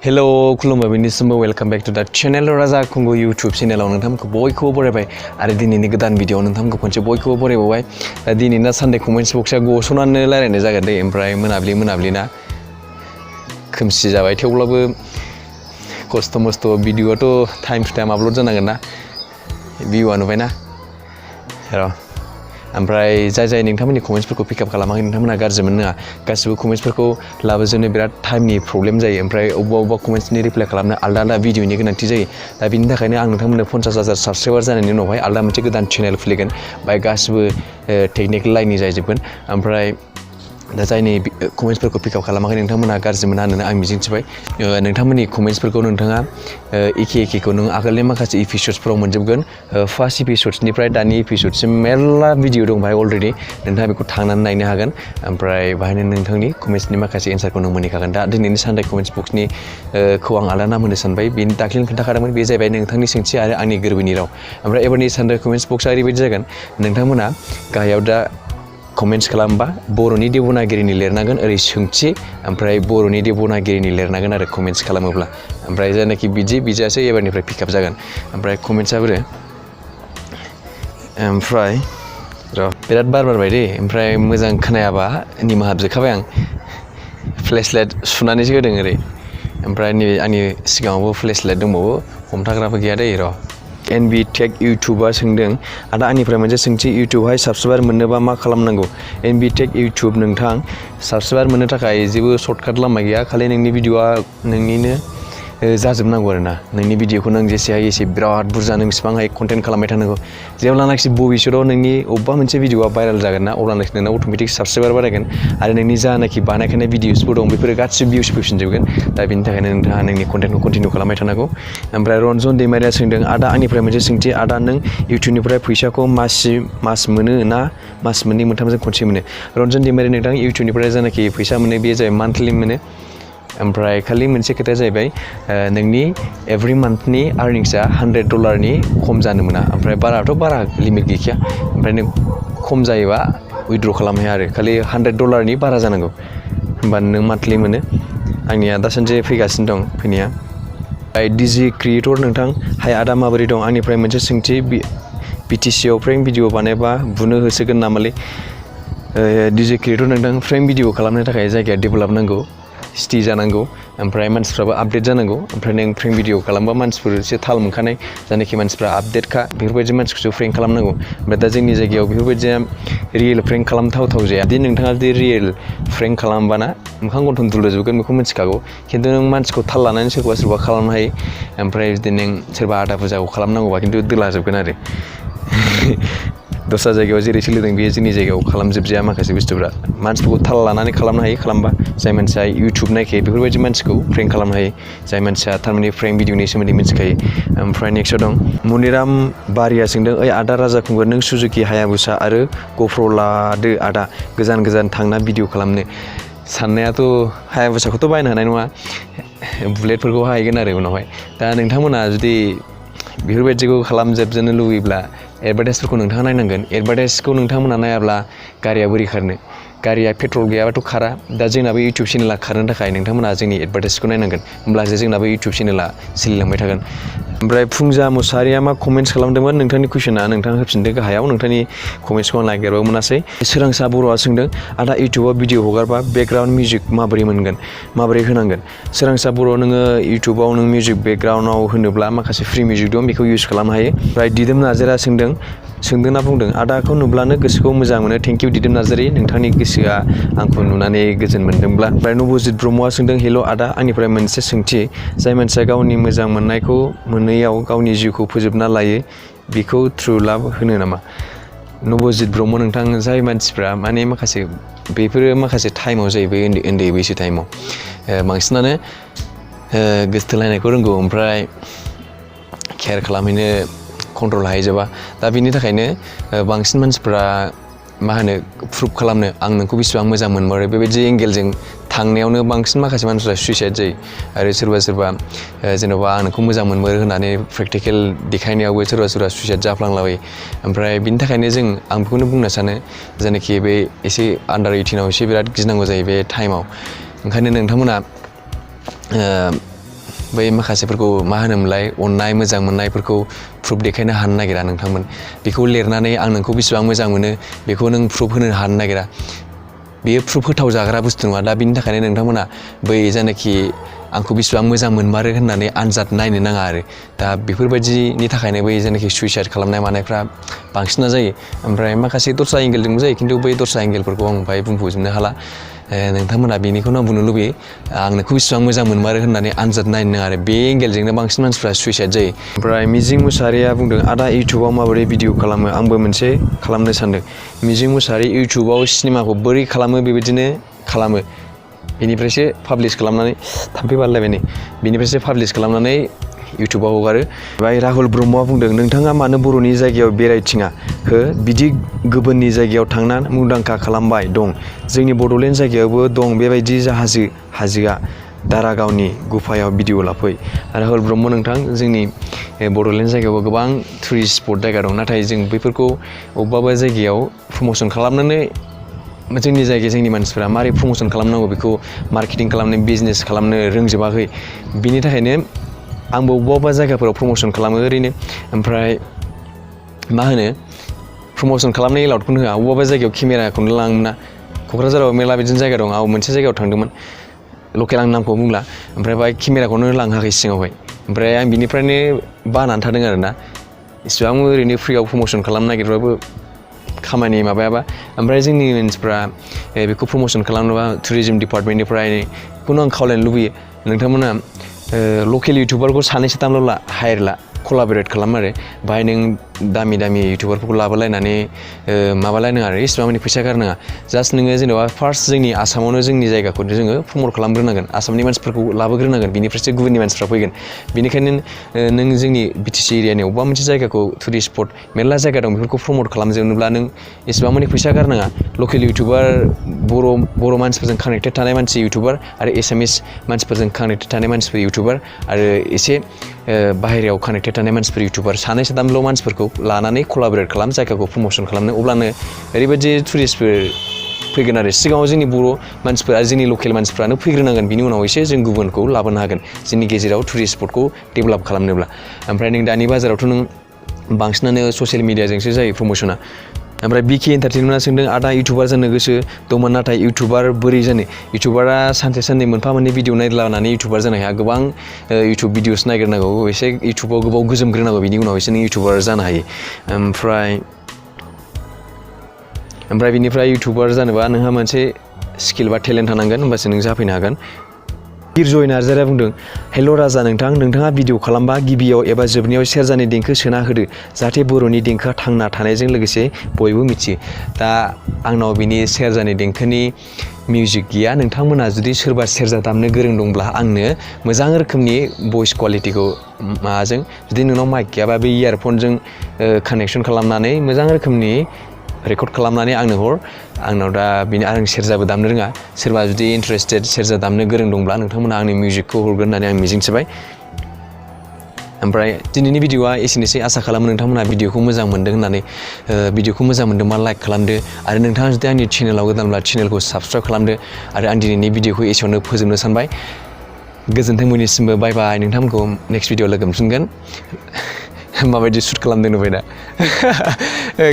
hello खुलुमबाय बेनिसिमबो welcome back to दा channel राजा खुंगुर यूट्यूब चैनलाव नोंथांमोनखौ बयखौबो बरायबाय आरो दिनैनि गोदान भिडिअ नोंथांमोनखौ खनसे बयखौबो बरायबावबाय दा दिनैना सानडे कमेन्ट्स बक्सआ गसंनानै रायलायनाय जागोन दे ओमफ्राय मोनाब्लिना खोमसि जाबाय थेवब्लाबो खस्थ' मस्थ' भिडिअआथ' टाइम टु टाइम आपल'ड जानांगोन ना भिउआ नुबायना र' ओमफ्राय जाय नोंथांमोननि कमेन्ट्सफोरखौ पिकआप खालामाखै नोंथांमोना गाज्रि मोननो नाङा गासिबो कमेन्ट्सफोरखौ लाबोजोबनो बिराद टाइमनि प्रब्लेम जायो ओमफ्राय अबेबा कमेन्ट्सनि रिप्लाइ खालामनो आलदा भिडिअनि गोनांथि जायो दा बिनि थाखायनो आं नोंथांमोननो 50,000 साबस्क्राइबार जानायनि उनावहाय आलदा मोनसे गोदान चेनेल खुलिगोन बाय गासिबो टेकनिकेल लाइननि जाजोबगोन ओमफ्राय दा जायनि कमेन्ट्सफोरखौ पिकआप खालामाखै नोंथांमोना गाज्रि मोना होननानै आं मिजिंथिबाय नोंथांमोननि कमेन्ट्सफोरखौ नोंथाङा एखेखौ नों आगोलनि माखासे एपिसोड्सफोराव मोनजोबगोन फार्स्ट एपिसोड्सनिफ्राय दानि एपिसोडसिम मेरला भिडिअ दं बाहाय अलरेडि नोंथाङा बेखौ थांनानै नायनो हागोन ओमफ्राय बाहायनो नोंथांनि कमेन्ट्सनि माखासे एन्सारखौ नों मोनहैखागोन दा दिनैनि सानडे कमेन्ट्स बक्सनि खौ आं आलादा नाम होनो सानबाय बेनि दाख्लैनो खोन्थाखादोंमोन बे जाहैबाय नोंथांनि सोंथि आरो आंनि गोरबोनि राव ओमफ्राय एबारनि सानडे कमेन्ट्स बक्सआ ओरैबायदि जागोन नोंथांमोना गाहायाव दा कमेन्ट्स खालामबा बर'नि देबनागिरिनि लिरनांगोन ओरै सोंथि ओमफ्राय बर'नि देबनागिरिनि लिरनांगोन आरो कमेन्ट्स खालामोब्ला ओमफ्राय जायनाखि बिदियासो एबारनिफ्राय पिकआप जागोन ओमफ्राय कमेन्ट्सआ बोरो ओमफ्राय र' बिराद बारबाय दे ओमफ्राय मोजां खोनायाबा निमाहा बिखाबाय आं फ्लेशलाइट सुनानैसो होदों ओरै ओमफ्राय नैबे आंनि सिगाङावबो फ्लेशलाइट दंबावो हमथाग्राबो गैया दे र' एनबि टेक इउटुबा सोंदों आदा आंनिफ्राय मोनसे सोंथि इउटुबहाय साबस्क्राइबार मोननोबा मा खालामनांगौ एनबि टेक इउटुब नोंथां साबस्क्राइबार मोननो थाखाय जेबो सर्टकाट लामा गैया खालि नोंनि भिडिअआ नोंनिनो जाजोबनांगौ आरोना नोंनि भिडिअखौ नों जेसे हायो एसे बिराद बुरजा नों बेसिबां हायो कन्टेन्ट खालामबाय थानांगौ जेब्लानाखि भबिष्यतआव नोंनि अबेबा मोनसे भिडिअआ भाइरेल जागोन ना अब्लानाखि नोंना अट'मेटिक साबस्क्राइबार बारायगोन आरो नोंनि जानाखि बानायखानाय भिडिअसफोर दं बेफोरो गासिबो भिउस फैफिनजोबगोन दा बेनि थाखायनो नोंथाङा नोंनि कन्टेन्टखौ कन्टिनिउ खालामबाय थानांगौ ओमफ्राय रन्जन दैमारिया सोंदों आदा आंनिफ्राय मोनसे सोंथि आदा नों इउटुबनिफ्राय फैसाखौ मास मोनो ना मास मोननै मोनथामजों खनसे मोनो रन्जन दैमारि नोंथां इउटुबनिफ्राय जानाखि फैसा मोनो बेयो जाबाय मान्थलि मोनो ओमफ्राय खालि मोनसे खोथाया जाहैबाय नोंनि एभ्रि मान्थनि आर्निंसआ $100 खम जानो मोना ओमफ्राय बारा लिमिट गैखाया ओमफ्राय नों खम जायोबा उइथड्र खालामनो हाया आरो खालि $100 बारा जानांगौ होमबानो नों मान्थलि मोनो आंनिया दासान्दि फैगासिनो दं फैनाया डिजि क्रिएटर नोंथां हाय आदा माबोरै दं आंनिफ्राय मोनसे सोंथि बिटिसिआव फ्रेंक भिडिअ बानायबा बुनो होसोगोन नामालै डिजि क्रिएटर नोंथां फ्रेंक भिडिअ खालामनो थाखाय जायगाया डेभेलप नांगौ सिटि जानांगौ ओमफ्राय मानसिफ्राबो आपडेट जानांगौ ओमफ्राय नों फ्रेंक भिडिअ खालामबा मानसिफोर एसे थाल मोनखानाय जायनाखि मानसिफ्रा आपडेटखा बेफोरबायदि मानसिखौसो फ्रेंक खालामनांगौ ओमफ्राय दा जोंनि जायगायाव बेफोरबायदिया रियेल फ्रेंक खालामथाव जाया जुदि नोंथाङा जुदि रियेल फ्रेंक खालामबाना मोखां गन्थं दुलुजोबगोन बेखौ मिथिखागौ खिन्थु नों मानसिखौ थाल लानानै सोरबा खालामनो हायो ओमफ्राय जुदि नों सोरबा आदा फुजाखौ खालामनांगौबा खिन्थु दोलाजोबगोन आरो दस्रा जायगायाव जेरै सोलिदों बेयो जोंनि जायगायाव खालामजोबजाया माखासे बुस्थुफ्रा मानसिफोरखौ थाल लानानै खालामनो हायो खालामबा जाय मानसिया इउटुब नायखायो बेफोरबायदि मानसिखौ फ्रेंक खालामनो हायो जाय मानसिया थारमाने फ्रेंक भिडिअनि सोमोन्दै मिथिखायो ओमफ्राय नेक्स्टआव दं मनिराम बारिया सोंदों ओइ आदा राजा खुंगुर नों सुजुकि हायाबुसा आरो गप्र लादो आदा गोजान थांना भिडिअ खालामनो साननायाथ' हायाबुसाखौथ' बायनो हानाय नङा बुलेटफोरखौ हाहैगोन आरो उनावहाय दा नोंथांमोना जुदि बेफोरबायदिखौ खालामजोबनो लुबैब्ला एडभार्टाइजफोरखौ नोंथाङा नायनांगोन एडभार्टाइजखौ नोंथांमोना नायाब्ला गारिया बोरै खारनो गारिया पेट्रल गैयाबाथ' खारा दा जोंनाबो इउटुब चेनेला खारनो थाखाय नोंथांमोना जोंनि एडभार्टाइजखौ नायनांगोन होमब्लासो जोंनाबो इउटुब चेनेला सोलिलांबाय थागोन ओमफ्राय फुंजा मुसाहारिया मा कमेन्ट्स खालामदोंमोन नोंथांनि कुइसना नोंथाङा होफिनदो गाहायाव नोंथांनि कमेन्ट्सखौ आं नागिरबाबो मोनासै सोरांसा बर'आ सोंदों आदा इउटुबाव भिडिअ हगारबा बेकग्राउन्ड मिउजिक माबोरै होनांगोन सोरांसा बर' नोङो इउटुबाव नों मिउजिक बेकग्राउन्डआव होनोब्ला माखासे फ्रि मिउजिक दं बेखौ इउज खालामनो हायो ओमफ्राय दिदोम नार्जारिया सोंदोंना बुंदों आदाखौ नुब्लानो गोसोखौ मोजां मोनो थेंकिउ दिदोम नार्जारि नोंथांनि गोसोआ आंखौ नुनानै गोजोन मोनदोंब्ला ओमफ्राय नबजित ब्रह्मआ सोंदों हेल' आदा आंनिफ्राय मोनसे सोंथि जाय मानसिया गावनि मोजां मोननायखौ मोनैयाव गावनि जिउखौ फोजोबना लायो बेखौ ट्रु लाभ होनो नामा नबजित ब्रह्म नोंथां जाय मानसिफ्रा माने बेफोरो माखासे टाइमाव जाहैबाय उन्दै बैसो टाइमाव बांसिनानो गोसोथोलायनायखौ रोंगौ ओमफ्राय केयार खालामहैनो कन्ट्रल हाहैजोबा दा बेनि थाखायनो बांसिन मानसिफ्रा प्रुभ खालामनो आं नोंखौ बेसेबां मोजां मोनमारो बेबायदि एंगेलजों थांनायावनो बांसिन माखासे मानसिफ्रा सुइसाइड जायो आरो सोरबा जेन'बा आं नोंखौ मोजां मोनमारो होननानै प्रेक्टिकेल देखायनायावबो सोरबा सुइसाइड जाफ्लांलाबायो ओमफ्राय बिनि थाखायनो आं बेखौनो बुंनो सानो जायनाखि बे एसे आन्डार 18 एसे बिराद गिनांगौ जायो बे टाइमाव ओंखायनो नोंथांमोना बै माखासेफोरखौ मा होनोमोनलाय अननाय मोजां मोननायफोरखौ प्रुफ देखायनो हानो नागिरा नोंथांमोन बेखौ लिरनानै आं नोंखौ बेसेबां मोजां मोनो बेखौ नों प्रुफ होनो हानो नागिरा बेयो प्रुफ होथाव जाग्रा बुस्थु नङा दा बिनि थाखायनो नोंथांमोना बै जायनाखि आंखौ बेसेबां मोजां मोनमारो होननानै आनजाद नायनो नाङा आरो दा बेफोरबायदिनि थाखायनो बै जायनाखि सुइसाइड खालामनाय मानायफ्रा बांसिना जायो ओमफ्राय माखासे दस्रा एंगेलजोंबो जायो खिन्थु बै दस्रा एंगेलफोरखौ आं बाहाय बुंफोरजोबनो हाला नोंथांमोना बेनिखौनो आं बुंनो लुबैयो आं नोंखौ बेसेबां मोजां मोनमारो होननानै आनजाद नायनो नाङा आरो बे एंगेलजोंनो बांसिन मानसिफ्रा सुइसाइड जायो ओमफ्राय मिजिं मुसाहारिया बुंदों आदा इउटुबाव माबोरै भिडिअ खालामो आंबो मोनसे खालामनो सानदों मिजिं मुसाहारि इउटुबाव सिनेमाखौ बोरै खालामो बेबायदिनो खालामो बेनिफ्रायसो पाब्लिश खालामनानै थाम्फै बारलायबाय नै बेनिफ्रायसो पाब्लिश खालामनानै इउटुबाव हगारो ओमफ्राय राहुल ब्रह्मआ बुंदों नोंथाङा मानो बर'नि जायगायाव बेरायथिङा हो बिदि गुबुननि जायगायाव थांना मुंदांखा खालामबाय दं जोंनि बड'लेण्ड जायगायावबो दं बेबायदि हाजोआ दारागावनि गुफायाव भिडिअ लाफै राहुल ब्रह्म नोंथां जोंनि बड'लेण्ड जायगायावबो गोबां टुरिस्ट स्पट जायगा दं नाथाय जों बैफोरखौ अबेबा जायगायाव प्रम'सन खालामनानै जोंनि जायगायाव जोंनि मानसिफ्रा मारै प्रम'सन खालामनांगौ बेखौ मार्केटिं खालामनो बिजनेस खालामनो रोंजोबाखै बिनि थाखायनो आंबो अबेबा जायगाफोराव प्रम'सन खालामो ओरैनो ओमफ्राय मा होनो प्रम'सन खालामनाय एलाउडखौनो होआ अबेबा जायगायाव केमेराखौनो लाङोना क'क्राझाराव मेरला बिदिनो जायगा दं आं मोनसे जायगायाव थांदोंमोन लकेल आं नामखौ बुंला ओमफ्राय बाहाय केमेराखौनो लांहाखै सिङावहाय ओमफ्राय आं बिनिफ्रायनो बानानै थादों आरोना इसिबां ओरैनो फ्रियाव प्रम'सन खालामनो नागिरबाबो खामानि माबायाबा ओमफ्राय जोंनि मानसिफ्रा बेखौ प्रम'सन खालामनोबा टुरिजम डिपार्टमेन्टनिफ्राय बेखौनो आं खावलायनो लुबैयो नोंथांमोना लकेल इउटुबारखौ सानैसो दामल' हायार ला कलाबरेट खालाम आरो बाहाय नों दामि इउटुबारफोरखौ लाबोलायनानै माबालायनाङा आरो इसिबां मानि फैसा गारनाङा जास्ट नोङो जेनेबा फार्स्ट जोंनि आसामावनो जोंनि जायगाखौ जोङो प्रमट खालामग्रोनांगोन आसामनि मानसिफोरखौ लाबोग्रोनांगोन बिनिफ्रायसो गुबुननि मानसिफ्रा फैगोन बेनिखायनो नों जोंनि बिटिसि एरियानि अबेबा मोनसे जायगाखौ टुरिस्ट स्पट मेरला जायगा दं बेफोरखौ प्रमट खालामजोबनोब्ला नों इसिबां मानि फैसा गारनाङा लकेल इउटुबार बर' मानसिफोरजों कानेक्टेड थानाय मानसि इउटुबार आरो एसामिस मानसिफोरजों कानेक्टेड थानाय मानसिफोर इउटुबार आरो एसे बाहेरायाव कानेक्टेड थानाय मानसिफोर इउटुबार सानै साथामल' मानसिफोरखौ लानानै कलाबरेट खालाम जायगाखौ प्रम'सन खालामनो अब्लानो ओरैबायदि टुरिस्टफोर फैगोन आरो सिगाङाव जोंनि बर' मानसिफोरा जोंनि लकेल मानसिफ्रानो फैग्रोनांगोन बिनि उनाव एसे जों गुबुनखौ लाबोनो हागोन जोंनि गेजेराव टुरिस्ट स्पटखौ डेभेलप खालामनोब्ला ओमफ्राय नों दानि बाजारावथ' नों बांसिनानो ससियेल मिडियाजोंसो जायो प्रम'सना ओमफ्राय बिके एन्टारटेनमेन्टआ सोंदों आदा इउटुबार जानो गोसो दंमोन नाथाय इउटुबार बोरै जानो इउटुबारा सानसे साननै मोनफा मोननै भिडिअ नायलानानै इउटुबार जानो हाया गोबां इउटुब भिडिअस नायग्रोनांगौ एसे इउटुबाव गोबाव गोजोमग्रोनांगौ बिनि उनाव एसे नों इउटुबार जानो हायो ओमफ्राय बिनिफ्राय इउटुबार जानोबा नोंहा मोनसे स्किल बा टेलेन्ट थानांगोन होमबासो नों जाफैनो हागोन बिरजय नार्जारिया बुंदों हेल' राजा नोंथाङा भिडिअ खालामबा गिबियाव एबा जोबनायाव सेरजानि देंखो सोना होदो जाहाथे बर'नि देंखोआ थांना थानायजों लोगोसे बयबो मिथियो दा आंनाव बिनि सेरजानि देंखोनि मिउजिक गैया नोंथांमोना जुदि सोरबा सेरजा दामनो गोरों दंब्ला आंनो मोजां रोखोमनि भइस क्वालिटिखौ माबाजों जुदि नोंनाव माइक गैयाबा बे इयारफनजों कानेक्सन खालामनानै मोजां रोखोमनि रेकर्ड खालामनानै आंनो हर आंनाव दा आं सेरजाबो दामनो रोङा सोरबा जुदि इन्टारेस्टेड सेरजा दामनो गोरों दंब्ला नोंथांमोना आंनि मिउजिकखौ हरगोन होननानै आं मिजिंथिबाय ओमफ्राय दिनैनि भिडिअआ एसेनोसै आसा खालामो नोंथांमोना भिडिअखौ मोजां मोनदों होननानै भिडिअखौ मोजां मोनदोंबा लाइक खालामदो आरो नोंथाङा जुदि आंनि चेनेलाव गोदानब्ला चेनेलखौ साबस्क्राइब खालामदो आरो आं दिनैनि भिडिअखौ एसेयावनो फोजोबनो सानबाय गोजोन्थों बयनिसिमबो बाय बाय नोंथांमोनखौ नेक्स्ट भिडिअ लोगो मोनफिनगोन माबायदि शुट खालामदों नुबाय दा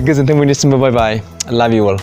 गोजोन्थों बयनिसिमबो बाय बाय लाभ इउ अल